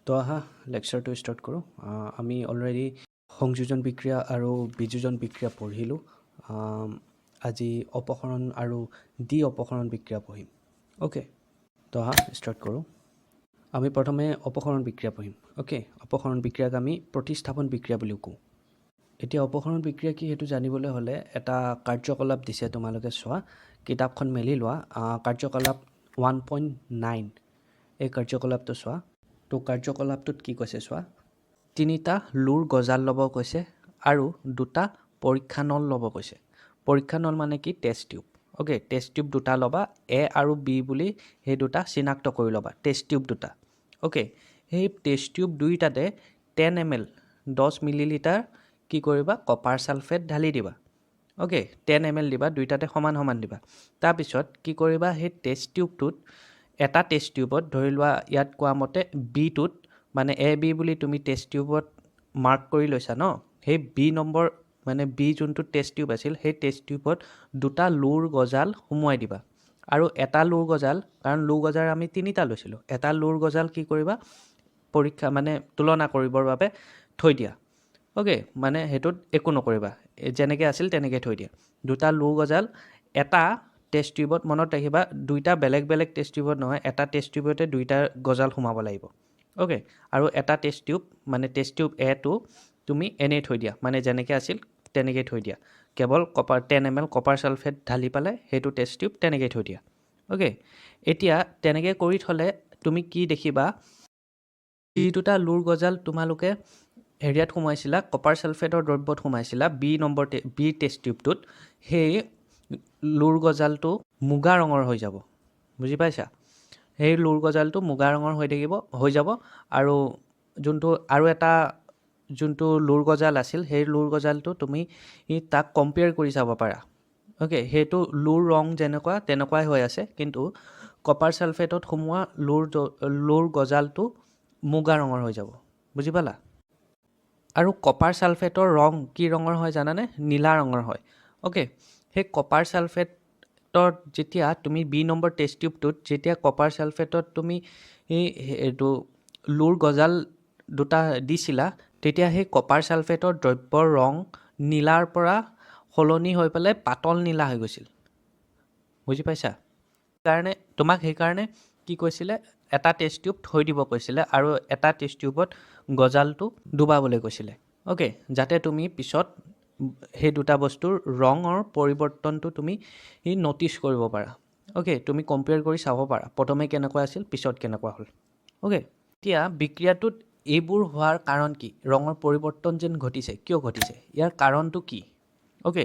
তো আহা, লেকচাৰটো ষ্টাৰ্ট কৰোঁ। আমি অলৰেডি সংযোজন বিক্ৰিয়া আৰু বিযোজন বিক্ৰিয়া পঢ়িলোঁ। আজি অপসৰণ আৰু দ্বি অপসৰণ বিক্ৰিয়া পঢ়িম। অ'কে, তো আহা, ষ্টাৰ্ট কৰোঁ। আমি প্ৰথমে অপসৰণ বিক্ৰিয়া পঢ়িম। অ'কে, অপসৰণ বিক্ৰিয়াক আমি প্ৰতিস্থাপন বিক্ৰিয়া বুলিও কওঁ। এতিয়া অপসৰণ বিক্ৰিয়া কি, সেইটো জানিবলৈ হ'লে এটা কাৰ্যকলাপ দিছে। তোমালোকে চোৱা, কিতাপখন মেলি লোৱা। কাৰ্যকলাপ 1.9, এই কাৰ্যকলাপটো চোৱা। তো কাৰ্যকলাপটোত কি কৈছে চোৱা। তিনিটা লোৰ গজাল ল'ব কৈছে আৰু দুটা পৰীক্ষা নল ল'ব কৈছে। পৰীক্ষা নল মানে কি? Test tube. Okay, test tube দুটা ল'বা। এ আৰু বি বুলি সেই দুটা চিনাক্ত কৰি ল'বা, টেষ্ট টিউব দুটা। অ'কে, সেই টেষ্ট টিউব দুইটাতে 10 ml, 10 millilitre কি কৰিবা? কপাৰ ছালফেট ঢালি দিবা। অ'কে, 10 ml দিবা, দুইটাতে সমান সমান দিবা। তাৰপিছত কি কৰিবা? সেই টেষ্ট টিউবটোত, এটা টেষ্ট টিউবত, ধৰি লোৱা ইয়াত কোৱা মতে বিটোত, মানে এ বি বুলি তুমি টেষ্ট টিউবত মাৰ্ক কৰি লৈছা ন, সেই বি নম্বৰ, মানে বি যোনটো টেষ্ট টিউব আছিল, সেই টেষ্ট টিউবত দুটা লোৰ গজাল সুমুৱাই দিবা। আৰু এটা লোৰ গজাল, কাৰণ লো গজাল আমি তিনিটা লৈছিলোঁ, এটা লোৰ গজাল কি কৰিবা? পৰীক্ষা, মানে তুলনা কৰিবৰ বাবে থৈ দিয়া। অ'কে, মানে সেইটোত একো নকৰিবা, যেনেকৈ আছিল তেনেকৈ থৈ দিয়া। দুটা লো গজাল এটা টেষ্ট টিউবত। মনত ৰাখিবা, দুইটা বেলেগ বেলেগ টেষ্ট টিউবত নহয়, এটা টেষ্ট টিউবতে দুইটা গজাল সোমাব লাগিব। অ'কে, আৰু এটা টেষ্ট টিউব, মানে টেষ্ট টিউব এটো তুমি এনেই থৈ দিয়া, মানে যেনেকৈ আছিল তেনেকৈ থৈ দিয়া। কেৱল 10 ml copper sulphate ঢালি পেলাই সেইটো টেষ্ট টিউব তেনেকৈ থৈ দিয়া। অ'কে, এতিয়া তেনেকৈ কৰি থ'লে তুমি কি দেখিবা? যি দুটা লোৰ গজাল তোমালোকে হেৰিয়াত সোমাইছিলা, কপাৰ ছালফেটৰ দ্ৰব্যত সোমাইছিলা, বি নম্বৰ বি টেষ্ট টিউবটোত, সেই লোৰ গজালটো মুগা ৰঙৰ হৈ যাব। বুজি পাইছা? সেই লোৰ গজালটো মুগা ৰঙৰ হৈ থাকিব, হৈ যাব। আৰু যোনটো আৰু এটা যোনটো লোৰ গজাল আছিল, সেই লোৰ গজালটো তুমি তাক কম্পেয়াৰ কৰি চাব পাৰা। অ'কে, সেইটো লোৰ ৰং যেনেকুৱা তেনেকুৱাই হৈ আছে, কিন্তু কপাৰ ছালফেটত সোমোৱা লোৰ গজালটো মুগা ৰঙৰ হৈ যাব। বুজি পালা? আৰু কপাৰ ছালফেটৰ ৰং কি ৰঙৰ হয় জানানে? নীলা ৰঙৰ হয়। অ'কে, সেই কপাৰ ছালফেটত যেতিয়া তুমি বি নম্বৰ টেষ্ট টিউবটোত যেতিয়া কপাৰ ছালফেটত তুমি এইটো লোৰ গজাল দুটা দিছিলা, তেতিয়া সেই কপাৰ ছালফেটৰ দ্ৰব্যৰ ৰং নীলাৰ পৰা সলনি হৈ পেলাই পাতল নীলা হৈ গৈছিল। বুজি পাইছা? কাৰণে তোমাক সেইকাৰণে কি কৈছিলে? এটা টেষ্ট টিউব থৈ দিব কৈছিলে আৰু এটা টেষ্ট টিউবত গজালটো ডুবাবলৈ কৈছিলে। অ'কে, যাতে তুমি পিছত সেই দুটা বস্তুৰ ৰঙৰ পৰিৱৰ্তনটো তুমি ন'টিছ কৰিব পাৰা। অ'কে, তুমি কম্পেয়াৰ কৰি চাব পাৰা, প্ৰথমে কেনেকুৱা আছিল, পিছত কেনেকুৱা হ'ল। অ'কে, এতিয়া বিক্ৰিয়াটোত এইবোৰ হোৱাৰ কাৰণ কি? ৰঙৰ পৰিৱৰ্তন যেন ঘটিছে, কিয় ঘটিছে? ইয়াৰ কাৰণটো কি? অ'কে,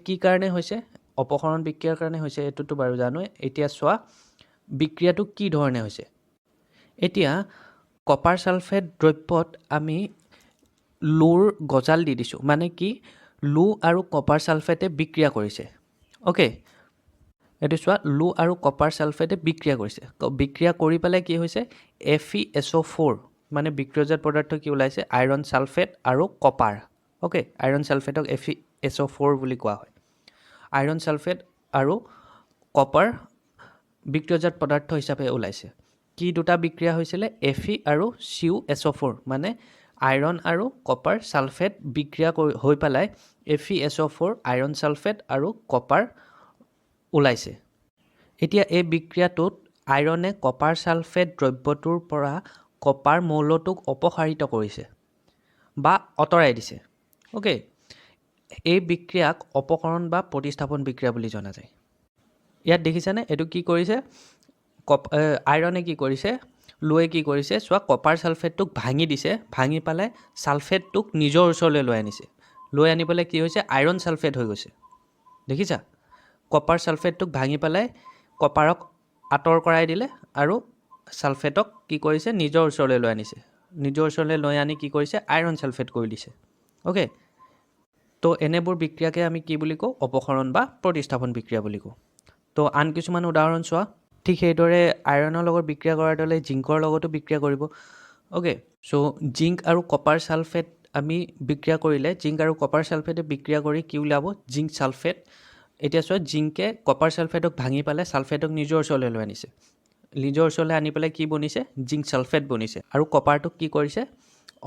কি কাৰণে হৈছে? অপসৰণ বিক্ৰিয়াৰ কাৰণে হৈছে, এইটোতো বাৰু জানোৱে। এতিয়া চোৱা, বিক্ৰিয়াটো কি ধৰণে হৈছে। এতিয়া কপাৰ ছালফেট দ্ৰব্যত আমি লোৰ গজাল দি দিছোঁ, মানে কি, লো আৰু কপাৰ ছালফেটে বিক্ৰিয়া কৰিছে। অ'কে, এইটো চোৱা, লো আৰু কপাৰ ছালফেটে বিক্ৰিয়া কৰিছে। বিক্ৰিয়া কৰি পেলাই কি হৈছে? Fe SO4, মানে বিক্ৰিয়জাত পদাৰ্থ কি ওলাইছে? আইৰণ ছালফেট আৰু কপাৰ। অ'কে, আইৰণ ছালফেটক Fe SO4 বুলি কোৱা হয়। আইৰণ ছালফেট আৰু কপাৰ বিক্ৰিয়জাত পদাৰ্থ হিচাপে ওলাইছে। কি দুটা বিক্ৰিয়া হৈছিলে? এফ ই আৰু CuSO4, মানে আইৰণ আৰু কপাৰ ছালফেট বিক্ৰিয়া কৰি হৈ পেলাই Fe SO4, iron sulphate আৰু কপাৰ ওলাইছে। এতিয়া এই বিক্ৰিয়াটোত আইৰণে কপাৰ ছালফেট দ্ৰব্যটোৰ পৰা কপাৰ মৌলটোক অপসাৰিত কৰিছে বা আঁতৰাই দিছে। অ'কে, এই বিক্ৰিয়াক অপসৰণ বা প্ৰতিস্থাপন বিক্ৰিয়া বুলি জনা যায়। ইয়াত দেখিছানে, এইটো কি কৰিছে? আইৰণে কি কৰিছে, লোৱে কি কৰিছে চোৱা। কপাৰ ছালফেটটোক ভাঙি দিছে। ভাঙি পেলাই ছালফেটটোক নিজৰ ওচৰলৈ লৈ আনিছে। লৈ আনি পেলাই কি হৈছে? আইৰণ ছালফেট হৈ গৈছে। দেখিছা? কপাৰ ছালফেটটোক ভাঙি পেলাই কপাৰক আঁতৰ কৰাই দিলে আৰু ছালফেটক কি কৰিছে? নিজৰ ওচৰলৈ লৈ আনিছে। নিজৰ ওচৰলৈ লৈ আনি কি কৰিছে? আইৰণ ছালফেট কৰি দিছে। অ'কে, তো এনেবোৰ বিক্ৰিয়াকে আমি কি বুলি কওঁ? অপসৰণ বা প্ৰতিস্থাপন বিক্ৰিয়া বুলি কওঁ। তো আন কিছুমান উদাহৰণ চোৱা। ঠিক সেইদৰে আইৰণৰ লগত বিক্ৰিয়া কৰাৰ দৰে জিংকৰ লগতো বিক্ৰিয়া কৰিব। অ'কে, চ' জিংক আৰু কপাৰ ছালফেট আমি বিক্ৰিয়া কৰিলে, জিংক আৰু কপাৰ ছালফেটে বিক্ৰিয়া কৰি কি ওলাব? Zinc sulphate. এতিয়া চোৱা, জিংকে কপাৰ ছালফেটক ভাঙি পেলাই ছালফেটক নিজৰ ওচৰলৈ লৈ আনিছে। নিজৰ ওচৰলৈ আনি পেলাই কি বনিছে? Zinc sulphate বনিছে। আৰু কপাৰটোক কি কৰিছে?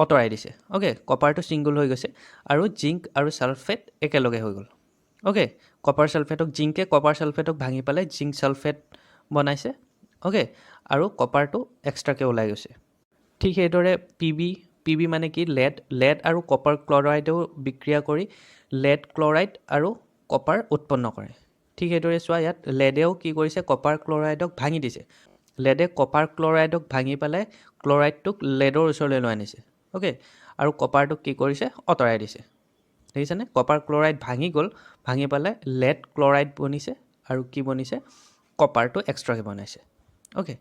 আঁতৰাই দিছে। অ'কে, কপাৰটো ছিংগল হৈ গৈছে আৰু জিংক আৰু ছালফেট একেলগে হৈ গ'ল। অ'কে, কপাৰ ছালফেটক জিংকে কপাৰ ছালফেটক ভাঙি পেলাই জিংক ছালফেট বনাইছে। অ'কে, আৰু কপাৰটো এক্সট্ৰাকৈ ওলাই গৈছে। ঠিক সেইদৰে পি বি, পি বি মানে কি? লেড। লেড আৰু কপাৰ ক্লৰাইডেও বিক্ৰিয়া কৰি লেড ক্লৰাইড আৰু কপাৰ উৎপন্ন কৰে। ঠিক সেইদৰে চোৱা, ইয়াত লেডেও কি কৰিছে? কপাৰ ক্লৰাইডক ভাঙি দিছে। লেডে কপাৰ ক্লৰাইডক ভাঙি পেলাই ক্লৰাইডটোক লেডৰ ওচৰলৈ লৈ আনিছে। অ'কে, আৰু কপাৰটোক কি কৰিছে? আঁতৰাই দিছে। দেখিছেনে? কপাৰ ক্লৰাইড ভাঙি গ'ল, ভাঙি পেলাই লেড ক্লৰাইড বনিছে আৰু কি বনিছে? কপাৰটো এক্সট্ৰাকৈ বনাইছে। অ'কে,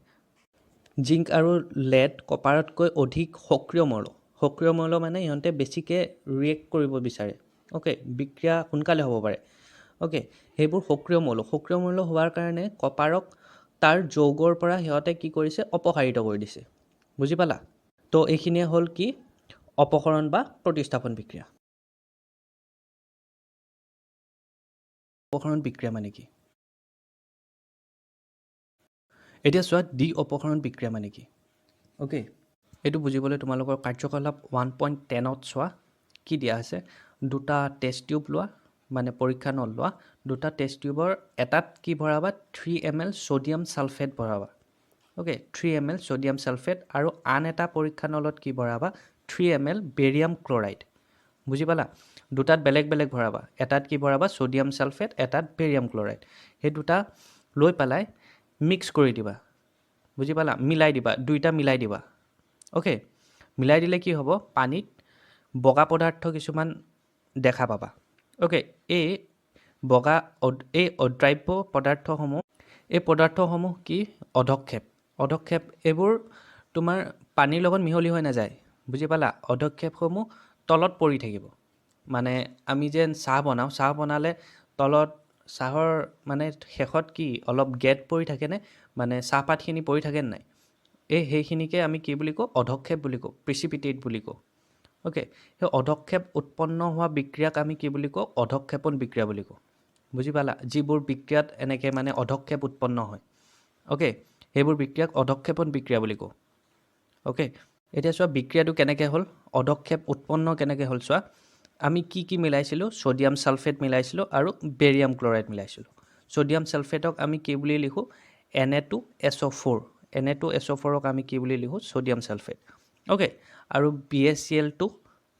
জিংক আৰু লেড কপাৰতকৈ অধিক সক্ৰিয় মৌল। সক্ৰিয় মৌল মানে ইহঁতে বেছিকৈ ৰিয়েক্ট কৰিব বিচাৰে। অ'কে, বিক্ৰিয়া সোনকালে হ'ব পাৰে। অ'কে, সেইবোৰ সক্ৰিয় মৌল। সক্ৰিয় মৌল হোৱাৰ কাৰণে কপাৰক তাৰ যৌগৰ পৰা সিহঁতে কি কৰিছে? অপসাৰিত কৰি দিছে। বুজি পালা? তো এইখিনিয়ে হ'ল কি? অপসৰণ বা প্ৰতিস্থাপন বিক্ৰিয়া। অপসৰণ বিক্ৰিয়া মানে কি? এতিয়া চোৱা, দ্বি অপসৰণ বিক্ৰিয়া মানে কি? অ'কে, এইটো বুজিবলৈ তোমালোকৰ কাৰ্যকলাপ 1.10ত চোৱা কি দিয়া আছে। দুটা টেষ্ট টিউব লোৱা, মানে পৰীক্ষা নল লোৱা। দুটা টেষ্ট টিউবৰ এটাত কি ভৰাবা? 3 ml sodium sulphate ভৰাবা। Okay, 3 ml sodium sulphate. আৰু আন এটা পৰীক্ষা নলত কি ভৰাবা? 3 ml barium chloride. বুজি পালা? দুটাত বেলেগ বেলেগ ভৰাবা। এটাত কি ভৰাবা? ছ'ডিয়াম ছালফেট, এটাত বেৰিয়াম ক্লৰাইড। সেই দুটা লৈ পেলাই মিক্স কৰি দিবা। বুজি পালা? মিলাই দিবা, দুইটা মিলাই দিবা। অ'কে, মিলাই দিলে কি হ'ব? পানীত বগা পদাৰ্থ কিছুমান দেখা পাবা। অ'কে, এই বগা এই অদ্ৰাব্য পদাৰ্থসমূহ, এই পদাৰ্থসমূহ কি? অধক্ষেপ। অধক্ষেপ এইবোৰ তোমাৰ পানীৰ লগত মিহলি হৈ নাযায়। বুজি পালা? অধক্ষেপসমূহ তলত পৰি থাকিব। মানে আমি যেন চাহ বনাওঁ, চাহ বনালে তলত চাহৰ মানে শেষত কি অলপ গেট পৰি থাকেনে? মানে চাহপাতখিনি পৰি থাকে নাই? এই সেইখিনিকে আমি কি বুলি কওঁ? অধক্ষেপ বুলি কওঁ, প্ৰিচিপিটেট বুলি কওঁ। অ'কে, সেই অধক্ষেপ উৎপন্ন হোৱা বিক্ৰিয়াক আমি কি বুলি কওঁ? অধক্ষেপণ বিক্ৰিয়া বুলি কওঁ। বুজি পালা? যিবোৰ বিক্ৰিয়াত এনেকৈ মানে অধক্ষেপ উৎপন্ন হয়, অ'কে, সেইবোৰ বিক্ৰিয়াক অধক্ষেপণ বিক্ৰিয়া বুলি কওঁ। অ'কে, এতিয়া চোৱা বিক্ৰিয়াটো কেনেকৈ হ'ল, অধক্ষেপ উৎপন্ন কেনেকৈ হ'ল। চোৱা, আমি কি কি মিলাইছিলোঁ? ছ'ডিয়াম ছালফেট মিলাইছিলোঁ আৰু বেৰিয়াম ক্লৰাইড মিলাইছিলোঁ। ছ'ডিয়াম ছালফেটক আমি কি বুলি লিখোঁ? Na2SO4। Na2SO4ক আমি কি বুলি লিখোঁ? Sodium sulphate. Okay, আৰু BaCl2,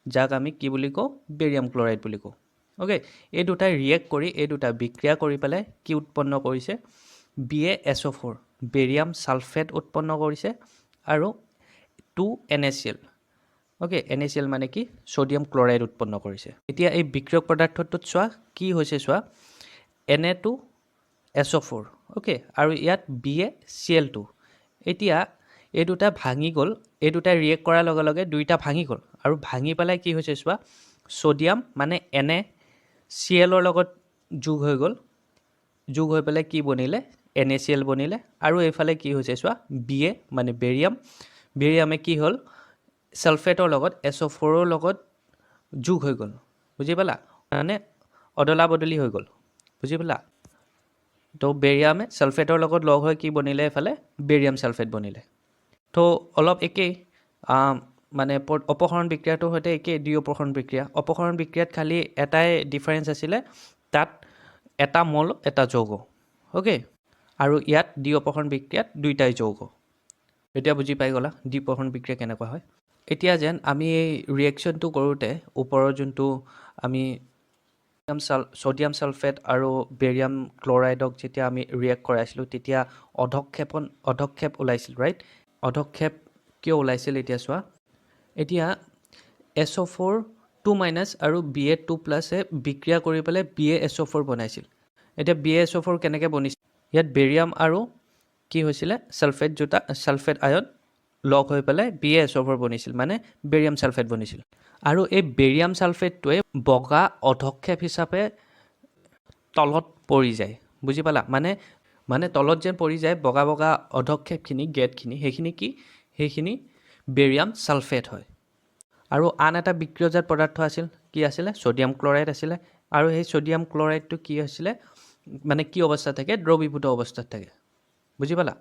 যাক আমি কি বুলি কওঁ? বেৰিয়াম ক্লৰাইড বুলি কওঁ। অ'কে, এই দুটাই ৰিয়েক্ট কৰি, এই দুটা বিক্ৰিয়া কৰি পেলাই কি উৎপন্ন কৰিছে? BaSO4, barium sulphate উৎপন্ন কৰিছে আৰু 2 NaCl। Okay, NaCl মানে কি? ছ'ডিয়াম ক্লৰাইড উৎপন্ন কৰিছে। এতিয়া এই বিক্ৰিয়ক পদাৰ্থটোত চোৱা কি হৈছে। চোৱা, Na2SO4, okay, আৰু ইয়াত BaCl2। এতিয়া এই দুটা ভাঙি গ'ল। এই দুটাই ৰিয়েক্ট কৰাৰ লগে লগে দুইটা ভাঙি গ'ল আৰু ভাঙি পেলাই কি হৈছে চোৱা, ছ'ডিয়াম মানে এন এ চি এলৰ লগত যোগ হৈ গ'ল। যোগ হৈ পেলাই কি বনিলে? NaCl বনিলে। আৰু এইফালে কি হৈছে চোৱা, বি এ মানে বেৰিয়াম, বেৰিয়ামে কি হ'ল? ছালফেটৰ লগত, SO4ৰ লগত যোগ হৈ গ'ল। বুজি পালা? মানে অদলা বদলি হৈ গ'ল। বুজি পালা? তো বেৰিয়ামে ছালফেটৰ লগত লগ হৈ কি বনিলে? এইফালে বেৰিয়াম ছালফেট বনিলে। তো অলপ একেই, মানে অপসৰণ বিক্ৰিয়াটোৰ সৈতে একেই দ্বি অপসৰণ বিক্ৰিয়া। অপসৰণ বিক্ৰিয়াত খালি এটাই ডিফাৰেঞ্চ আছিলে, তাত এটা মৌল এটা যৌগ। অ'কে, আৰু ইয়াত দ্বি অপসৰণ বিক্ৰিয়াত দুইটাই যৌগ। এতিয়া বুজি পাই গ'লা দ্বি অপসৰণ বিক্ৰিয়া কেনেকুৱা হয়। এতিয়া যেন আমি এই ৰিয়েকশ্যনটো কৰোঁতে ওপৰৰ যোনটো আমি ছ'ডিয়াম ছালফেট আৰু বেৰিয়াম ক্লৰাইডক যেতিয়া আমি ৰিয়েক্ট কৰাইছিলোঁ, তেতিয়া অধক্ষেপ ওলাইছিল, ৰাইট? অধক্ষেপ কিয় ওলাইছিল এতিয়া চোৱা। এতিয়া SO4 2- আৰু Ba2+-এ বিক্ৰিয়া কৰি পেলাই BaSO4 বনাইছিল। এতিয়া BaSO4 কেনেকৈ বনিছিল? ইয়াত বেৰিয়াম আৰু কি হৈছিলে? ছালফেট, দুটা ছালফেট আয়ন লগ হৈ পেলাই BaSO4 বনিছিল, মানে বেৰিয়াম ছালফেট বনিছিল। আৰু এই বেৰিয়াম ছালফেটটোৱে বগা অধক্ষেপ হিচাপে তলত পৰি যায়। বুজি পালা? মানে তলত যেন পৰি যায় বগা বগা অধক্ষেপখিনি, গেটখিনি, সেইখিনি কি? সেইখিনি বেৰিয়াম ছালফেট হয়। আৰু আন এটা বিক্ৰিয়জাত পদাৰ্থ আছিল। কি আছিলে? ছ'ডিয়াম ক্লৰাইড আছিলে। আৰু সেই ছ'ডিয়াম ক্লৰাইডটো কি হৈছিলে? মানে কি অৱস্থাত থাকে? দ্ৰৱীভূত অৱস্থাত থাকে। বুজি পালা?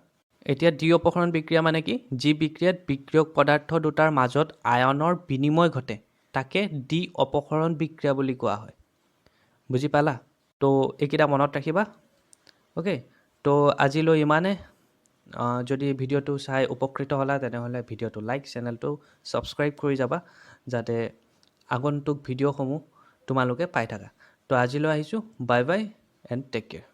এতিয়া দ্বি অপসৰণ বিক্ৰিয়া মানে কি? যি বিক্ৰিয়াত বিক্ৰিয়ক পদাৰ্থ দুটাৰ মাজত আয়নৰ বিনিময় ঘটে, তাকে দ্বি অপসৰণ বিক্ৰিয়া বুলি কোৱা হয়। বুজি পালা? তো এইকেইটা মনত ৰাখিবা। অ'কে, তো আজিলৈ ইমানে। যদি ভিডিঅ'টো চাই উপকৃত হ'লা, তেনেহ'লে ভিডিঅ'টো লাইক, চেনেলটো ছাবস্ক্ৰাইব কৰি যাবা, যাতে আগন্তুক ভিডিঅ'সমূহ তোমালোকে পাই থাকা। তো আজিলৈ আহিছোঁ, bye bye and take care.